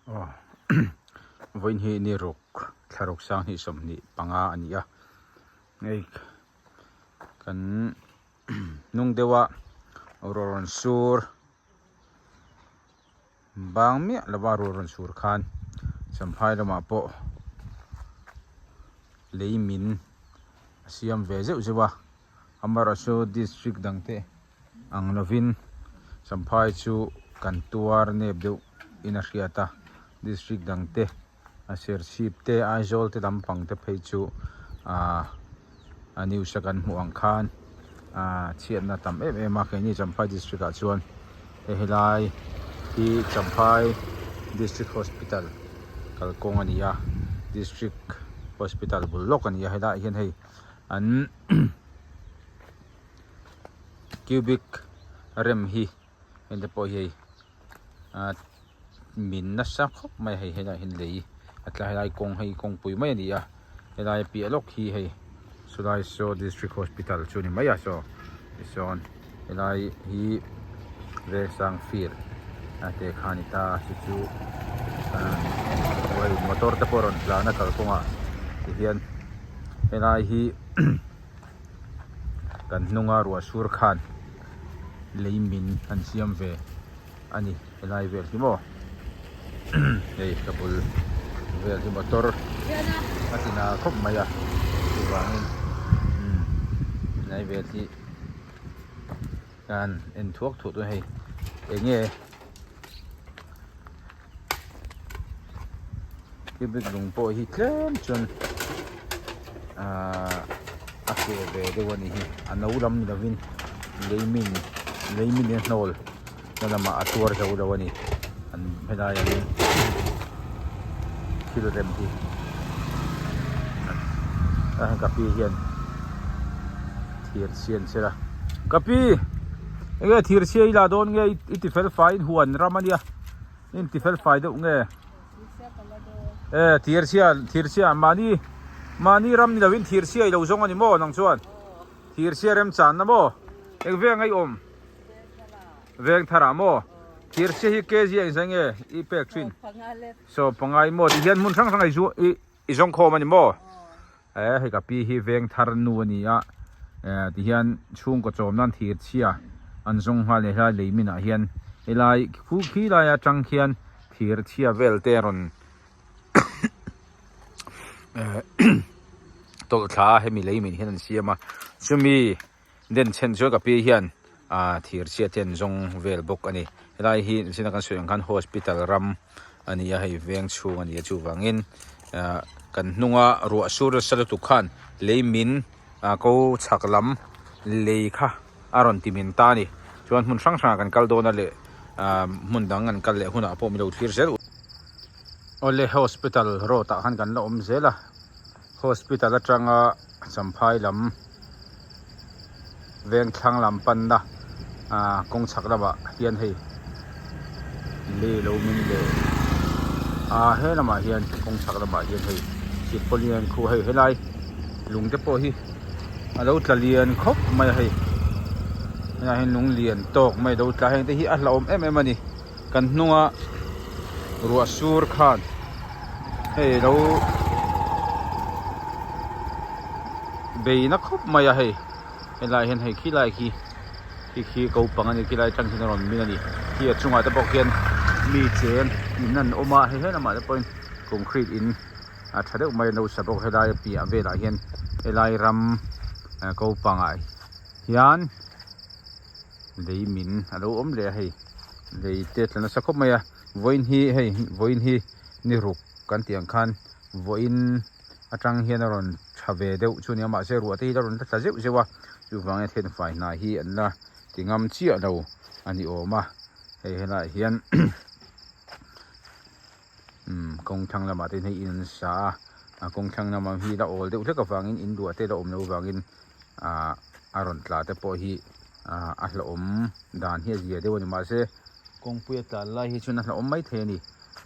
Aw vawiin hi ni ruk thla ruk sanghnih 25 a ni a hei kan hnung deuh a ruah rawn sur bang miah lova ruah rawn sur khan champhai lamah pawh lei min a siam ve zeuh zeuh a amaherawhchu district dang te ang lovin champhai chu kan tuar nep deuh in a hriat a district dang te a serchhip te Aizawl te lampang te phei chu ahh a news a kan hmuh ang khan ahh chhiatna tam em em a keini Champhai district ah chuan hei helai hi Champhai district hospital kalkawng a ni a district hospital bul lawk a ni a helaiah hian hei an cubic rem hi heng te pawh hi hei ah min nasa khawp mai a hei helaiah hian lei a tla helai kawng hei kawngpui mai a ni a helai piah lawk hi hei sawlai saw district hospital chu a ni mai a saw tisawn helai hi Vengsang field a te kha a ni ta chu chu ah motor te pawh a rawn tlan a kalkawngah tihian helai hi. Kan hnunga ruah sur khan lei min an siam ve a ni helai vel hi maw hei ka bul vel hi motor a ti na khawp mai a chuvangin umm helai vel hi kan en thuak thuak dawn a hei eng nge. Cubic lung pawh hi tlem chuan ahh a keh ve deuh a ni hi a no lam ni lovin lei min lei min a hnawl na lamah a tuar zo lo a ni an helai ah hian thil rem hi a ka pi hian thir chhia an chher a ka pi enge thir chhia i la dawn nge i ti fel faiin huan ram a nia. In ti fel fai deuh nge? E thir chhia thir chhia mahni mahni ram ni lovin thir chhia i lo zawng a ni maw nang chuan? Thir chhia rem chan na maw? Eng veng a i awm? Veng thar ah maw? Thir chhia hi kg a inzai nge i pek thin? 15 i maw? Tihian hmun hrang hrang a i zu i I zawng khawm a ni maw? E hei ka pi hi veng thar nu a ni a, e tihian chhungkaw chawm nan thir chhia an zawng nghal leh helai lei minah hian helai khu khi lai atang khian thir chhia vel te a rawn tawlh thla a hemi lei min hian an siam a chumi Den chhen chuan ka pi hian ah thir chhiat hi an zawng vel bawk a ni. Helai hi nichin a kan sawi ang khan hospital ram a ni a, hei veng chhung a ni a chuvangin ah kan hnunga ruah sur nasa lutuk khan lei min ah ko chhak lam lei kha a rawn ti min ta a ni. Chuan hmun hrang hrangah kan kal dawn a leh ah hmun dang an kal leh hunah pawh min lo thlir zel. Awle hospital road ah khan kan la awm zel a. Hospital atanga Champhai lam veng thlang lam panna ah kawng chhak lamah hian hei lei lo min leh ah he lamah hian kawng chhak lamah hian hei silpauline khu hei helai lung te pawh hi a lo tla lian khawp mai a hei helaiah hian lung lian tawk mai a lo tla heng te hi a hlauhawm em em a ni. Kan hnunga ruah sur khan hei lo bei na khawp mai a hei helai hian hei khilai khi khi khi ko pang a ni khilai atang hian a rawn min a ni khi a chungah te pawh khian mi cheng in an awm a hei helamah te pawhin concrete in a tha deuh mai an lo sa bawk helai a piah velah hian helai ram ko pangah hian. Lei min a lo awm leh a hei lei te tla nasa khawp mai a vawiin hi hei vawiin hi ni ruk kan tih ang khan vawiin atang hian a rawn tha ve deuh chu a ni a mahse ruah te hi la rawn la tla zeuh zeuh a chuvangin a thenfai hna hi an la ti ngam chiah lo a ni awm a hei helaiah hian umm kawng thlang lamah te hian hei in an sa a a kawng thlang lamah hi la awl deuh hlek avangin in duah te la awm loh avangin. Ahh a rawn tla te pawh hi ahh a hlauhawm dan hi a zia deuh a ni mahse kawngpui a tlan lai hi chuan a hlauhawm mai thei a ni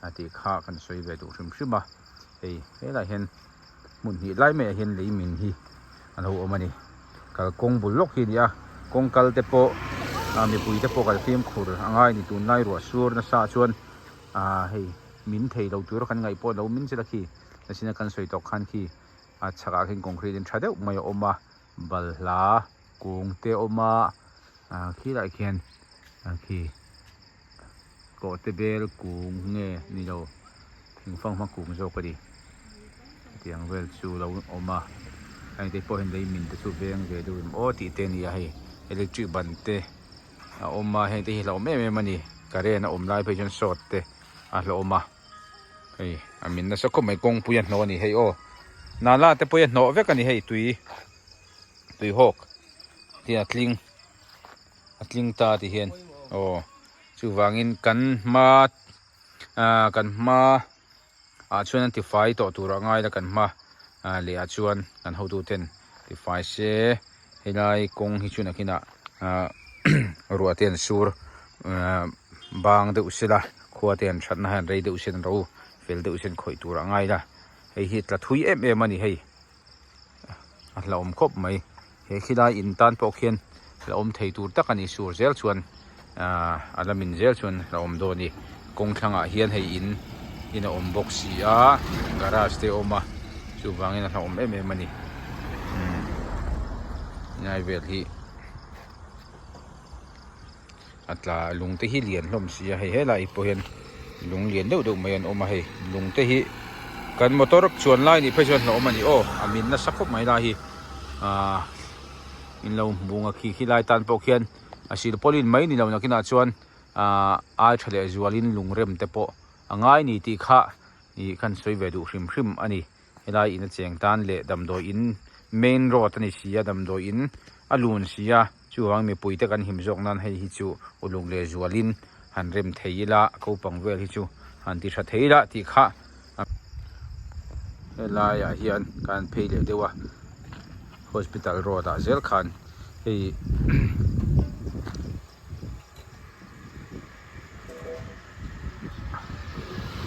a tih kha kan sawi ve duh hrim hrim a hei helaiah hian hmun hnih lai maiah hian lei min hi a lo awm a ni kalkawng bul lawk hi a ni a kawng kal te pawh ah mipui te pawh kal fimkhur a ngai a ni tunlai ruah sur nasa chuan ahh hei. min thei lo tura kan ngaih pawh lo min zet a khi nachin a kan sawi tawh khan khi a chhakah khian concrete in tha deuh mai a awm a balhla kung te a awm a ah khilaiah khian ah khi kawhte bel kung nge ni lo thingfanghma kung zawk a ni hetiang vel chu lo awm a heng te pawh hian lei min te chu veng ve deuh em aw tih te a ni a hei electric ban te a awm a heng te hi hlauhawm em em a ni current a awm lai phei chuan short te a hlauhawm a hei a min nasa khawp mai kawngpui a hnawh a ni hei aw nala te pawh hi a hnawh vek a ni hei tui tui hawk te a tling a tling ta ti hian aw chuvangin kan hma ah kan hma ah chuan an tifai tawh tur a ngai la kan hma ah leh ah chuan kan hotu ten tifai se helai kawng hi chu nakinah ah ruah te an sur ah bang deuh sela khua te an thatna hian rei deuh sen ro fel deuh sen khawih tur a ngai la hei hi tla thui em em a ni hei. A hlauhawm khawp mai he khilai in tan pawh khian hlauhawm thei tur tak a ni sur zel chuan ahh a la min zel chuan hlauhawm dawn a ni kawng thlangah hian hei in in a awm bawk si a garage te a awm a chuvangin a hlauhawm em em a ni umm helai vel hi. A tla lung te hi lian hlawm si a hei helai pawh hian lung lian deuh deuh mai an awm a hei lung te hi kan motor chuan lai nih phei chuan hlauhawm a ni aw a min nasa khawp mai lai hi ahh in lo hmung a khi khi lai tan pawh khian a silpawlin mai ni lo nakinah chuan ahh ai tha leh zualin lung rem te pawh a ngai ni tih kha ih khan sawi ve duh hrim hrim a ni. Helai in a cheng tan leh damdawi in main road a ni si a damdawi in a lun si a chuvang mipui te kan him zawk nan hei hi chu uluk leh zual in han rem thei ila kopang vel hi chu han ti tha thei ila tih kha helai ah hian kan phei leh deuh a hospital road ah zel khan hei.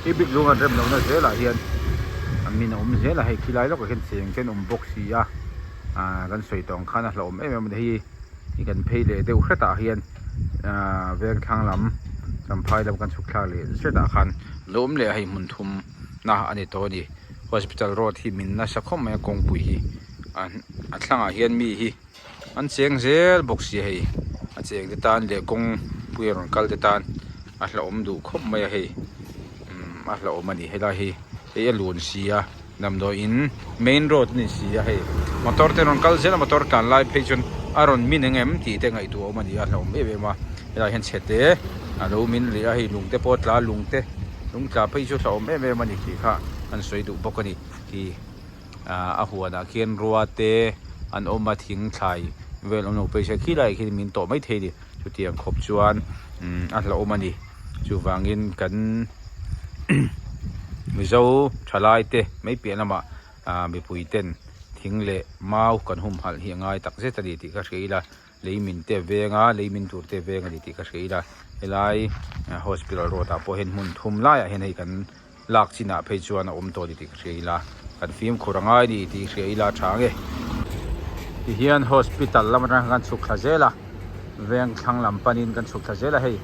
Khi bik lung an rem lohna zelah hian an min a awm zel a hei khilai lawkah khian cheng te an awm bawk si a ahh kan sawi tawh ang khan a hlauhawm em em a ni hei hi kan phei leh deuh hretah hian ahh veng thlang lam champhai lam kan chhuk thlak leh hretah khan a lo awm leh a hei hmun thum na a ni tawh a ni hospital road hi min nasa khawp mai a kawngpui hi a thlangah hian mi hi. An cheng zel bawk si hei a cheng te tan leh kawng pui a rawn kal te tan a hlauhawm duh khawp mai a hei umm a hlauhawm a ni helai hi hei a lun si a damdawi in main road a ni si a hei motor te rawn kal zel a motor tlan lai phei chuan a rawn min eng em tih te ngaihtuah awm a ni a hlauhawm em em a helaiah hian chhe te a lo min leh a hei lung te pawh a tla lung te lung tla phei chu hlauhawm em em a ni tih kha an sawi duh bawk a ni khi. Ahh a huanah khian rua te an awm a thing thlai vel awm lo phei se khilaiah khian min tawh maithei a ni chutiang khawp chuan umm a hlauhawm a ni chuvangin kan mizo thalai te mai piah lamah ahh mipui ten thing leh mau kan humhalh hi a ngai tak zet a ni tih ka hria ila lei min te veng a lei min tur te veng a ni tih ka hria ila helai hospital road ah pawh hian hmun thum laiah hian hei kan lak chinah phei chuan a awm tawh a ni tih ka hria ila kan fimkhur a ngai a ni tih hria ila a tha ang e. Tihian hospital lam atang khan chhuk thla zel a veng thlang lam panin kan chhuk thla zel a hei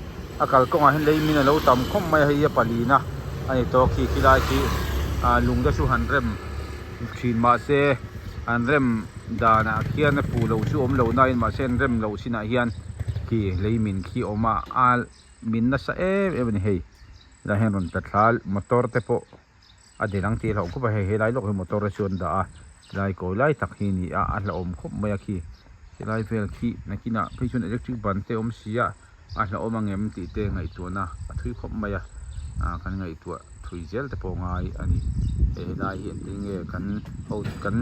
a kalkawngah hian lei min a lo tam khawp mai a hei a palina a ni tawh khi khilai khi ah lung te chu han rem thin mahse an rem danah khian a fuh loh chu awm loh nain mahse an rem loh chinah hian khi lei min khi a awm a a min nasa em em a ni hei. Helai hian rawn tla thla motor te pawh a del ang tih a hlauh khawp a hei helai lawk hi motor te chu an dah a helai kawi lai tak hi a ni a a hlauhawm khawp mai a khi helai vel khi nakinah phei chuan electric ban te a awm si a a hlauhawm ang em tih te ngaihtuahna a thui khawp mai a ah kan ngaihtuah thui zel te pawh ngai a ni hei helai hi engtin nge kan ho kan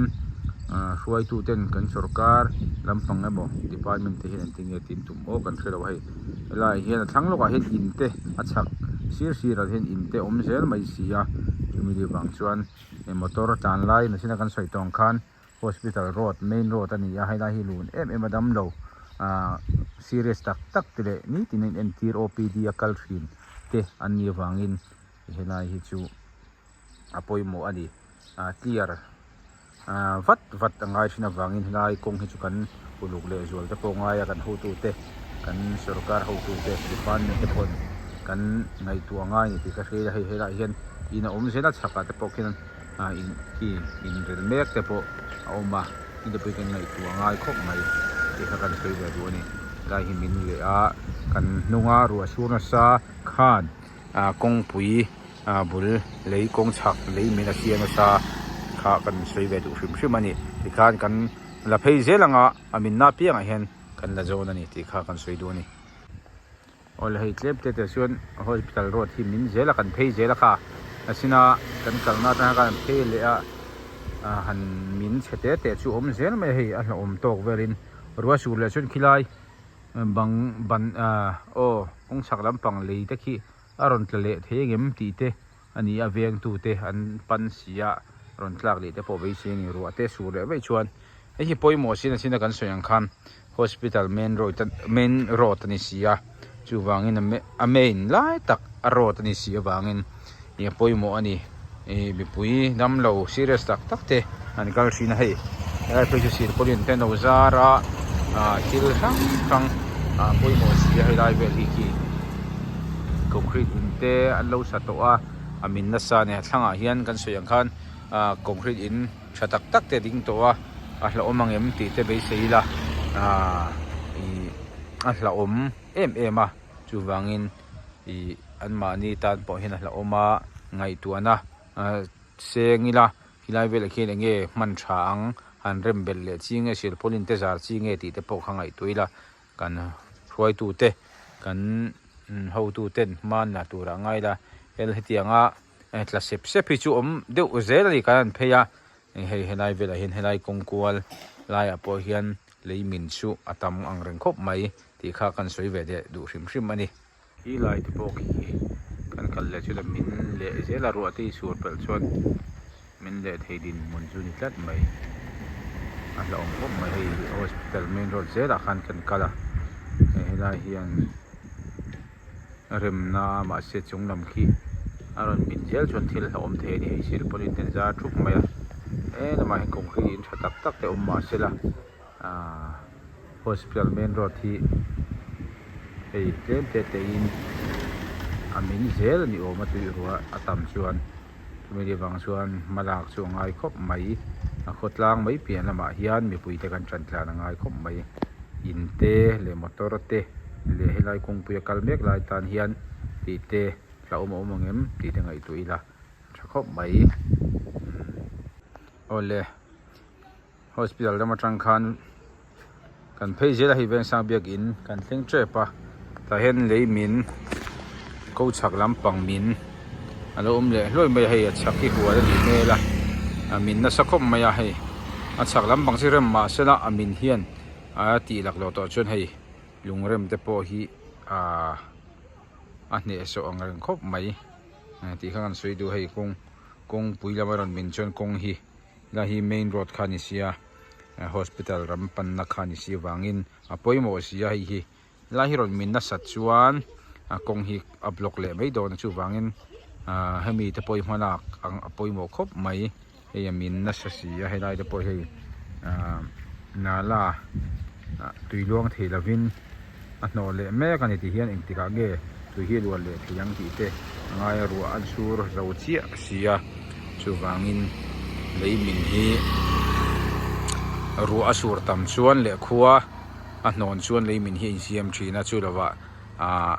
ah hruaitu ten kan sawrkar lampang emaw department te hian engtin nge tin tum aw kan hrelo a hei. Helaiah hian a thlang lawkah hian in te a chhak sir sirah hian in te awm zel mai si a chumi leh vang chuan he motor a tlan lai machine a kan sawi tawng khan hospital road main road a ni a helai hi lun em em a dam lo ahh serious tak tak te leh nitin a in entir O P D a kal thin te an nih avangin helai hi chu a pawimawh a ni ah clear ah vat vat a ngai thin avangin helai kawng hi chu kan uluk leh zual te pawh a ngai a kan hotute kan sorkar hotute department te pawhin. kan ngaihtuah ngai a ni tih ka hria a, hei helaiah hian in a awm zel a chhakah te pawh khian ah in khi inrel mek te pawh a awm a heng te pawh hi kan ngaihtuah ngai khawp mai tih kha kan sawi ve duh a ni helai hi min leh a kan hnunga ruah sur nasa khan ah kawngpui ah bul lei kawng chhak lei min a siam nasa kha kan sawi ve duh hrim hrim a ni tikhan kan la phei zel anga a minna apiangah hian kan la zawn a ni tih kha kan sawi duh a ni. Awle hei tlem te te chuan hospital road hi min zel a kan phei zel a kha a sin a kan kalna atanga khan an phei leh a ah han min chhe te te chu awm zel mai a hei a hlauhawm tawk velin ruah sur leh chuan khilai bang ban ah aw kawng chhak lampang lei te khi a rawn tla leh thei angem tih te a ni a vengtu te an pan si a rawn tlak leh te pawh beisei a ni ruah te sur leh vaih chuan hei hi pawimawh sin a sin a kan sawi ang khan. Hospital main road main road a ni si a chuvangin a main lai tak a road a ni si avangin ih a pawimawh a ni ih mipui damlo serious tak tak te an kal thin a hei helai phei chu silpauline te an lo zar a ah thil hrang hrang ah pawimawh si a helai vel hi khi concrete in te an lo sa tawh a a min nasa a ni a thlangah hian kan sawi ang khan ah concrete in tha tak tak te a ding tawh a a hlauhawm ang em tih te beisei ila ahh ih a hlauhawm em em a chuvangin ih anmahni tan pawh hian a hlauhawm a ngaihtuahna ahh seng ila helai velah khian eng nge hman tha ang han rem belh leh chi nge silpauline te zar chi nge tih te pawh kha ngaihtuah ila kan hruaitute kan hotuten hman la turah ngai ila hel hetianga. Tla sep sep hi chu awm deuh zel a ni kan han phei a hei helai velah hian helai kawng kual laiah pawh hian lei min chu a tam ang reng khawp mai tih kha kan sawi ve leh duh hrim hrim a ni. Khi lai te pawh khi kan kal leh chuan min leh zel a ruah te hi sur pelh chuan min leh thei dinhmun chu ni tlat mai a hlauhawm khawp mai hei hospital main road zelah khan kan kal a hei helai hian. Remna mahse chung lam khi a rawn min zel chuan thil hlauhawm thei a ni hei silpauline te an zar thup mai a he lamah hian concrete in tha tak tak te awm mahse la ahh hospital main road hi hei tlem te te in a min zel a ni awm a tui ruah a tam chuan chumi leh vang chuan hma lak chu a ngai khawp mai a khawtlang mai piah lamah hian mipui te kan tan tlan a ngai khawp mai in te leh motor te leh helai kawngpui a kal mek lai tan hian tih te hlauhawm a awm ang em tih te ngaihtuah ila a tha khawp mai awle hospital lam atang khan kan phei zel a hei vengsang biakin kan thleng tep a tah hian lei min ko chhak lampang min a lo awm leh hluai mai a hei a chhak hi hual a nih hmel a a min nasa khawp mai a hei a chhak lampang chu rem mahse la a min hian a tih lak loh tawh chuan hei lungrem te pawh hi ahh a hnehsawh ang reng khawp mai tih kha kan sawi duh hei kawng kawngpui lama rawn min chuan kawng hi. Helai hi main road kha a ni sia hospital ram panna kha a ni si avangin a pawimawh si a hei hi helai hi rawn min nasat chuan a kawng hi a block leh mai dawn a chuvangin ah hemi te pawh hi hmalak ang a pawimawh khawp mai hei a min nasa si a helai te pawh hei ah nala ah tui luang thei lovin a hnawh leh mek a ni tih hian engtikah nge tui hi a luah leh thei ang tih te a ngai a ruah an sur zo chiah si a chuvangin lei min hi ruah a sur tam chuan leh khua a hnawn chuan lei min hi a insiam thin a chu lovah ah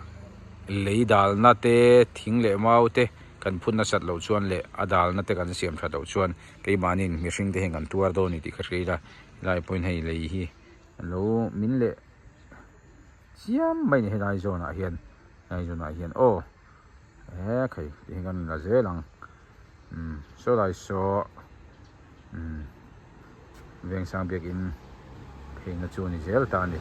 lei dalna te thing leh mau te kan phun nasat loh chuan leh a dalna te kan siam that loh chuan keimahniin mihring te hian kan tuar dawn a ni tih ka hria ila helai pawhin hei lei hi a lo min leh chiam mai a ni helai zawn ah hian helai zawn ah hian aw he khai ti hian kan la zel ang umm saw lai saw umm vengsang biakin phei na chu a ni zel ta a ni.